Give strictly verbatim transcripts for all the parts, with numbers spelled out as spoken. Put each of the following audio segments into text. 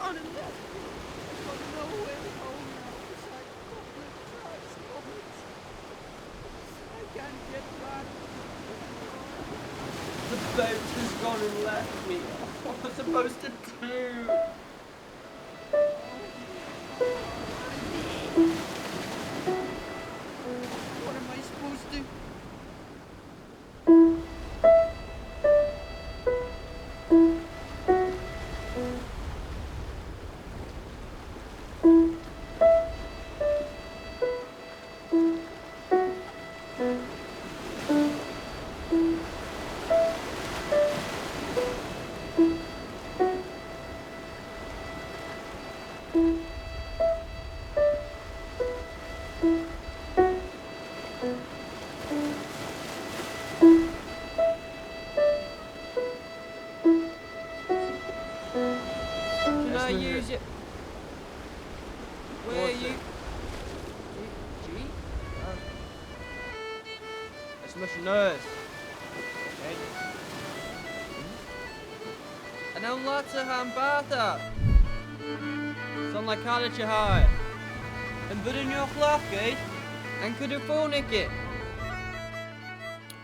Gone and left me. I've got nowhere to go now. It's like public transport. I can't get back. The boat has gone and left me. What am I supposed to do? What am I supposed to Can I use it? Where are you? G? Is mise an Aonghas. An ann leatsa a tha am bàta? 'S ann le caraid a tha e. Am b' urrainn dhomh a chleachdadh? An cuir thu fòn thuige?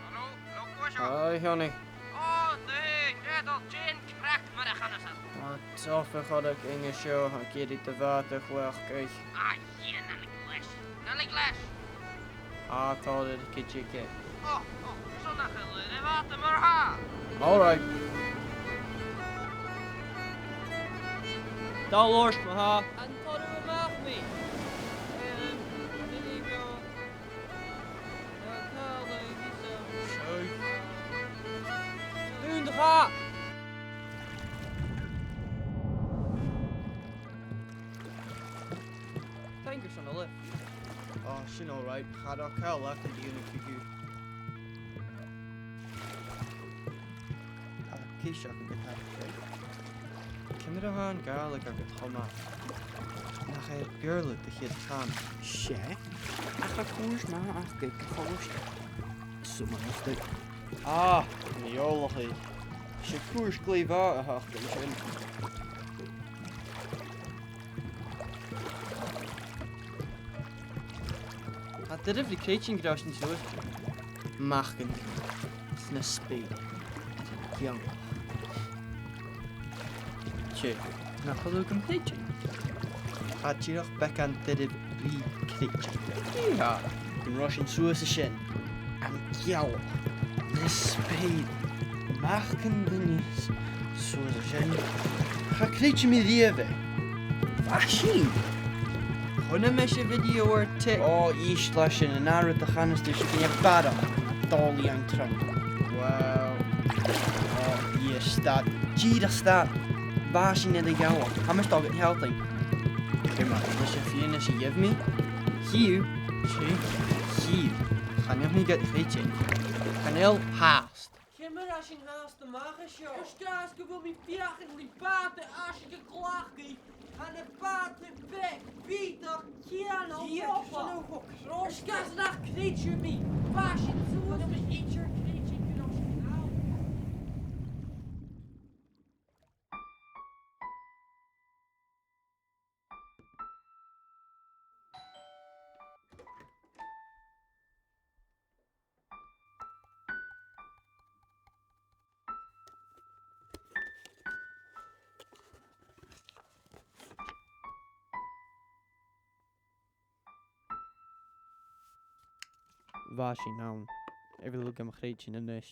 Hello, hello, Cuisean. Hi, honey. Ò, dè, dè tha dol, dè an craic mar a chanas iad? Ò, tough a chur aig an seo, ag iarraidh do bhàta a chleachdadh. Ah, yeah, na leig leis. Na leig leis. Ah, tha e ag ithe. Ò, ò, so nach eil e air a' bhàta mar-thà. All right. Dà lorg, ma-thà. An toir thu a-mach mi? Em, dìreach. Dùin do chàch! Taing airson an lift. Ò, sin all right. Cha robh càil agam ri dèanamh co-dhiù. Tha ceist agam, a Phàdraig. Ciamar a tha an Gàidhlig agad cho math? Nach e Beurla do chiad chànan? 'S e. Ach tha cùrsa math aca aig a' cholaiste. Sumar, a Phàdraig. Ah, an eòlach e. 'S e cùrsa glè mhath a th' aca an sin. Tha e doirbh ri creidsinn gun robh sinn suas. Mach an duine. 'S na spèir. Gealach. Tè, nach eil thu gam chreidsinn? Tha e dìreach beagan doirbh ri creidsinn. Iha, gun robh sinn suas an sin. An gealach. Na spèir. Mach an duine. Suas an sin. Cha chreid mi riamh e. Bha sin. Chunnaic mise video air Tik. Ò, ist leis sin, an ath rud a chanas tu, 's e gun e barrachd a' dol an trom. Wow. Ò, yes, stad. Dìreach stad. Bha sin air a' ghealach. Tha mise a' dol a shealltainn. Cò am fear a tha seo a' gabhail mi? Chì thu. Chì. Chì. Chan eil mi gad chreidsinn. Chan eil fhathast. Ciamar a tha sinn fhathast a-mach à seo? Tha sgath 's gu bheil mi a' feuchainn ri bàta a-staigh a ghlacadh. Tha na bàtaichean beag bìodach cianail. Dhia, ropa. Tha sgath 's nach creid thu mi. Bha sinn suas. Bha mi idir a' creidsinn gun robh sinn ann. Bha sin ann. A bheil thu gam chreidsinn a-nis?